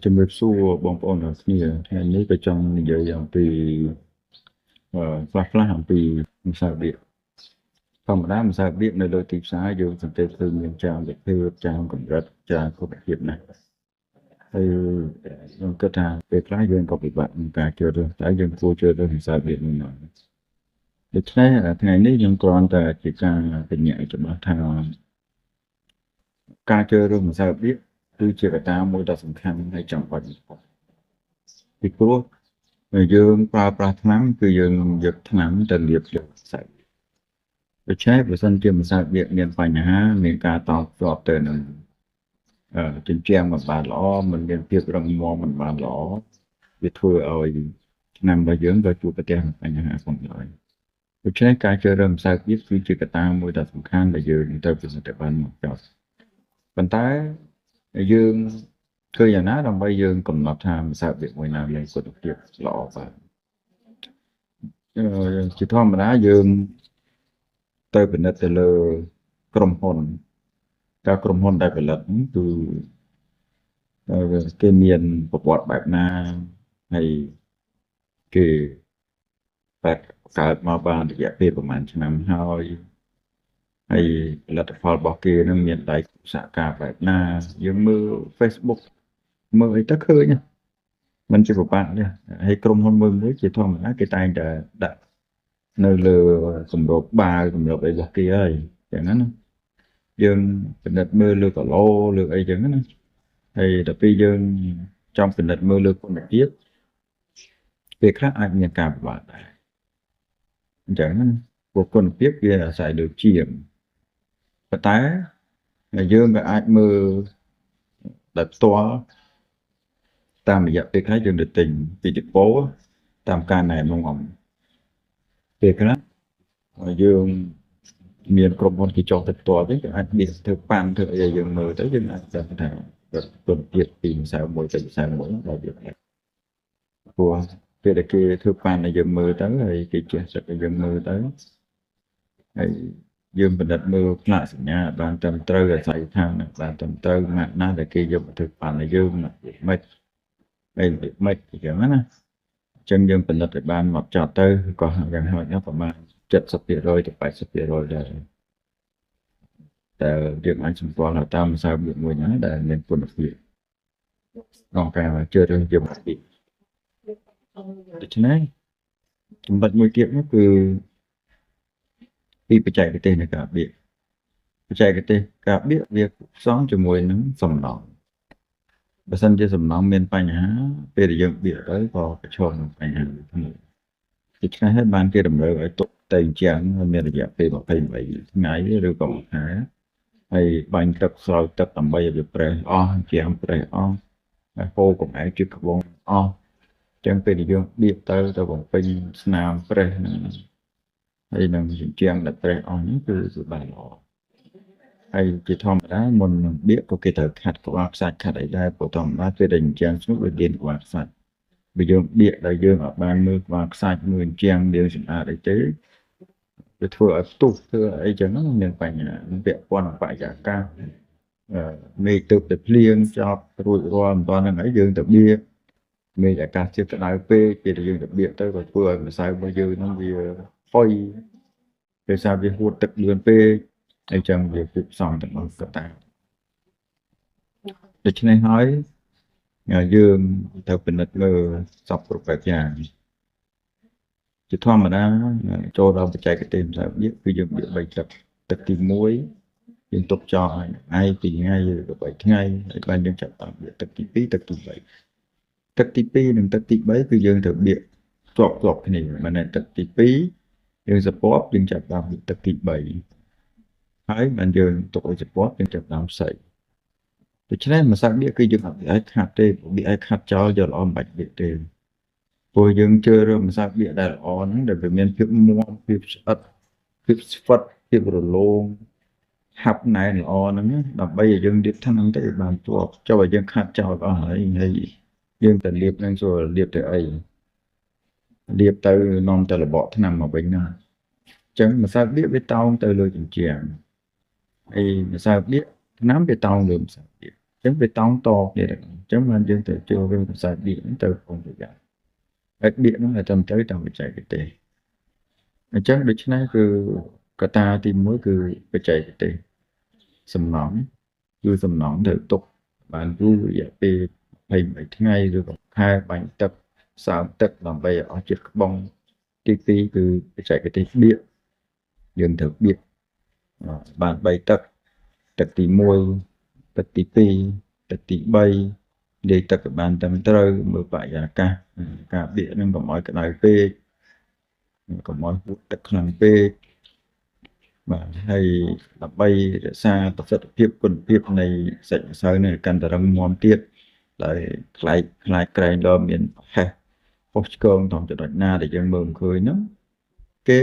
ជំរាបសួរបងប្អូនទាំងអស់គ្នាថ្ងៃនេះក៏ចង់និយាយអំពីខ្លះៗអំពីម្សៅបៀកធម្មតាម្សៅបៀកនៅលើទីផ្សារយើងសង្កេតឃើញមានច្រើនប្រភេទច្រើនកម្រិតច្រើនគុណភាពណាស់ហើយខ្ញុំគិតថាពេលខ្លះយើងក៏ពិបាកក្នុងការជ្រើសរើសតែយើងគួរជ្រើសរើសម្សៅបៀកមួយណាដូច្នេះថ្ងៃនេះខ្ញុំគ្រាន់តែជាការបញ្ជាក់ច្បាស់ថាការជ្រើសរើសម្សៅបៀកគឺជាកត្តាមួយដ៏សំខាន់ហើយចាំបាច់បំផុតពីព្រោះយើងប្រើប្រាស់ថ្នាំគឺយើងយកថ្នាំទៅលាបលើម្សៅដូច្នេះបើសិនជាម្សៅបៀកមានបញ្ហាមានការតភ្ជាប់ទៅនឹងជញ្ជាំងមិនបានល្អមិនមានភាពរឹងមាំមិនបានល្អវាធ្វើឲ្យថ្នាំរបស់យើងក៏ជួបប្រទះនឹងបញ្ហាផងដែរដូច្នេះការជ្រើសរើសម្សៅបៀកគឺជាកត្តាមួយដ៏សំខាន់ដែលយើងត្រូវពិនិត្យឲ្យបានហ្មត់ចត់ប៉ុន្តែយើងធ្វើយ៉ាងណាដើម្បីយើងកំណត់ថាម្សៅបៀកមួយណាមានគុណភាពល្អបាទជាធម្មតាយើងទៅពិនិត្យទៅលើក្រុមហ៊ុនតើក្រុមហ៊ុនដែលផលិតគឺគេមានប្រវត្តិបែបណាហើយគេបែបកើតមកបានរយៈពេលប្រហែលឆ្នាំហើយហើយផលិតផលរបស់គេនឹងមានដៃសហការបែបណាយើងមើល Facebook មើលអីទៅឃើញมันជាពិបាកទេហើយក្រុមហ៊ុនមួយមួយជាធម្មតាគេតែងតែដាក់នៅលើគម្របបាវគម្របអីរបស់គេហើយចឹងណាយើងពិនិត្យមើលលើគីឡូលើអីចឹងណាហើយដល់ពេលយើងចង់ពិនិត្យមើលលើគុណភាពពេលខ្លះអាចមានការពិបាកដែរអញ្ចឹងណាព្រោះគុណភាពវាអាស្រ័យលើជាងប៉ុន្តែយើងក៏អាចមើលដោយផ្ទាល់តាមរយៈពេលខ្លះយើងទៅទិញពីដេប៉ូតាមការណែនាំពេលខ្លះយើងមានក្រុមហ៊ុនគេចុះទៅផ្ទាល់វិញគេអាចមានធ្វើប៉ាន់ធ្វើអីឲ្យយើងមើលទៅយើងអាចដឹងថាគុណភាពពីម្សៅមួយទៅម្សៅមួយដល់វាព្រោះពេលដែលគេធ្វើប៉ាន់ឲ្យយើងមើលទៅហើយគេជះទឹកឲ្យយើងមើលទៅហើយយើងពិនិត្យមើលផ្លាកសញ្ញាបានត្រឹមត្រូវអាស្រ័យថាបានត្រឹមត្រូវម៉ាកណាដែលគេយកមកធ្វើប៉ាន់ឲ្យយើងមិនអីមិនអញ្ចឹងណាអញ្ចឹងយើងពិនិត្យឲ្យបានមកចត់ទៅក៏យ៉ាងហោចណាស់ប្រហែល70%ទៅ80%ដែរតែយើងអាចសម្គាល់ថាតាមម្សៅបៀកមួយណាដែលមានគុណភាពក្នុងការជ្រើសរើសយកមកពីដូច្នេះចំណុចមួយទៀតនោះគឺពីបច្ចេកទេសនៃការបៀកបច្ចេកទេសការបៀកវាផ្សំជាមួយនឹងសំណង់បើសិនជាសំណង់មានបញ្ហាពេលដែលយើងបៀកទៅក៏ប្រឈមនឹងបញ្ហាដូចគ្នាដូច្នេះហើយបានគេតម្រូវឲ្យទុកតែអញ្ចឹងមានរយៈពេល28ថ្ងៃឬក៏មួយខែហើយបាញ់ទឹកស្រោចទឹកដើម្បីឲ្យវាប្រេះអស់ជាងប្រេះអស់ហើយហូរកំអែកជិះក្បងអស់អញ្ចឹងពេលដែលយើងបៀកទៅទៅបំពេញស្នាមប្រេះហ្នឹងហើយនឹងជញ្ជាំងដែលប្រេះអស់ហ្នឹងគឺវាបានល្អហើយជាធម្មតាមុននឹងបៀកក៏គេត្រូវខាត់ក្បាលខ្សាច់ខាត់អីដែរព្រោះធម្មតាពេលដែលជញ្ជាំងស្ងួតវាមានក្បាលខ្សាច់បើយើងបៀកដែលយើងអត់បានមើលក្បាលខ្សាច់មើលជញ្ជាំងលាងសម្អាតអីទេវាធ្វើឲ្យផ្ទុះធ្វើអីចឹងមានបញ្ហាពាក់ព័ន្ធនឹងបរិយាកាសមេឃទៅតែភ្លៀងចប់រួចរាល់មិនទាន់ហ្នឹងអីយើងទៅបៀកមេឃអាកាសធាតុក្តៅពេកពេលដែលយើងទៅបៀកទៅក៏ធ្វើឲ្យម្សៅរបស់យើងហ្នឹងវាហុយដោយសារវាហួតទឹកលឿនពេកអីចឹងវាគួបផ្សំទាំងអស់កត្តាដូច្នេះហើយយើងត្រូវពិនិត្យមើលសពគ្រប់បែបយ៉ាងជាធម្មតាចូលដល់បច្ចេកទេសម្រាប់បៀកគឺយើងបៀក3ទឹកទឹកទី1យើងទុកចោលឲ្យថ្ងៃ2ថ្ងៃឬក៏3ថ្ងៃហើយបានយើងចាប់តាមបៀកទឹកទី2ទឹកទី3ទឹកទី2និងទឹកទី3គឺយើងត្រូវបៀកជាប់គ្នាមិនមែនទឹកទី2យើងសពប់យើងចាប់តាមបៀកទឹកទី3ហើយបានយើងទុកឲ្យសពប់យើងចាប់តាមផ្សៃដូច្នេះម្សៅបៀកគឺយើងអត់ឲ្យខាត់ទេបៀកឲ្យខាត់ចោលយកល្អមិនបាច់បៀកទេព្រោះយើងជ្រើសរើសម្សៅបៀកដែលល្អហ្នឹងដែលវាមានភាពមាំភាពស្អិតភាពស្វិតភាពរលោងហាប់ណែនល្អហ្នឹងដើម្បីឲ្យយើងលាបថ្នាំទៅឲ្យបានជាប់ចុះឲ្យយើងខាត់ចោលអស់ហើយហើយយើងទៅលាបហ្នឹងចូលលាបទៅអីលាបទៅនាំទៅរបកថ្នាំមកវិញណាអញ្ចឹងម្សៅបៀកវាតោងទៅលើជញ្ជាំងហើយម្សៅបៀកថ្នាំវាតោងលើម្សៅបៀកអញ្ចឹង ចឹងវាតោងតគ្នាទាំងអស់អញ្ចឹងបានយើងត្រូវចូលរឿងខ្សែបៀកហ្នឹងទៅប្រុងប្រយ័ត្នហើយបៀកហ្នឹងឲ្យត្រឹមត្រូវតាមបច្ចេកទេសអញ្ចឹងដូច្នេះគឺកត្តាទី1គឺបច្ចេកទេសសំណង់គឺសំណង់ត្រូវទុកបានយូររយៈពេល28ថ្ងៃឬក៏ខែបាញ់ទឹកសើមទឹកដើម្បីឲ្យអស់ជាតិក្បុងទី2គឺបច្ចេកទេសបៀកយើងត្រូវបៀកបាន3ទឹកទឹកទី1ទឹកទី2ទឹកទី3លាយទឹកឲ្យបានត្រឹមត្រូវមើលបរិយាកាសការបៀកហ្នឹងកុំឲ្យក្តៅពេកកុំឲ្យហួតទឹកខ្លាំងពេកបាទហើយដើម្បីរក្សាប្រសិទ្ធភាពគុណភាពនៃសាច់ម្សៅនេះកាន់តែរឹងមាំទៀតដោយខ្លាចខ្លាចក្រែងដល់មានហេះខុសឆ្គងត្រង់ចំណុចណាដែលយើងមើលមិនឃើញហ្នឹងគេ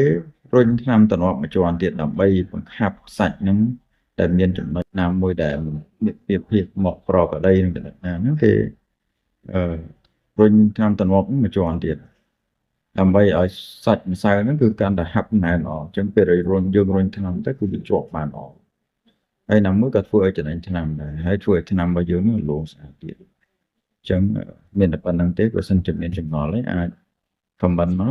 រុញថ្នាំទ្រនាប់មួយជាន់ទៀតដើម្បីបង្ខាប់សាច់ហ្នឹងដែលមានចំណុចណាមួយដែលមានភាពមកប្រក្រតីនឹងចំណុចណាហ្នឹងគេអឺរុញថ្នាំទ្រនាប់មួយជាន់ទៀតដើម្បីឲ្យសាច់ម្សៅហ្នឹងគឺកាន់តែហាប់ណែនល្អអញ្ចឹងពេលរុញយើងរុញថ្នាំទៅគឺវាជាប់បានល្អហើយណាមួយក៏ធ្វើឲ្យចំណេញថ្នាំដែរហើយធ្វើឲ្យថ្នាំរបស់យើងនឹងលងស្អាតទៀតអញ្ចឹងមានតែប៉ុណ្្នឹងទេបើសិនជាមានចម្ងល់អីអាច comment មក។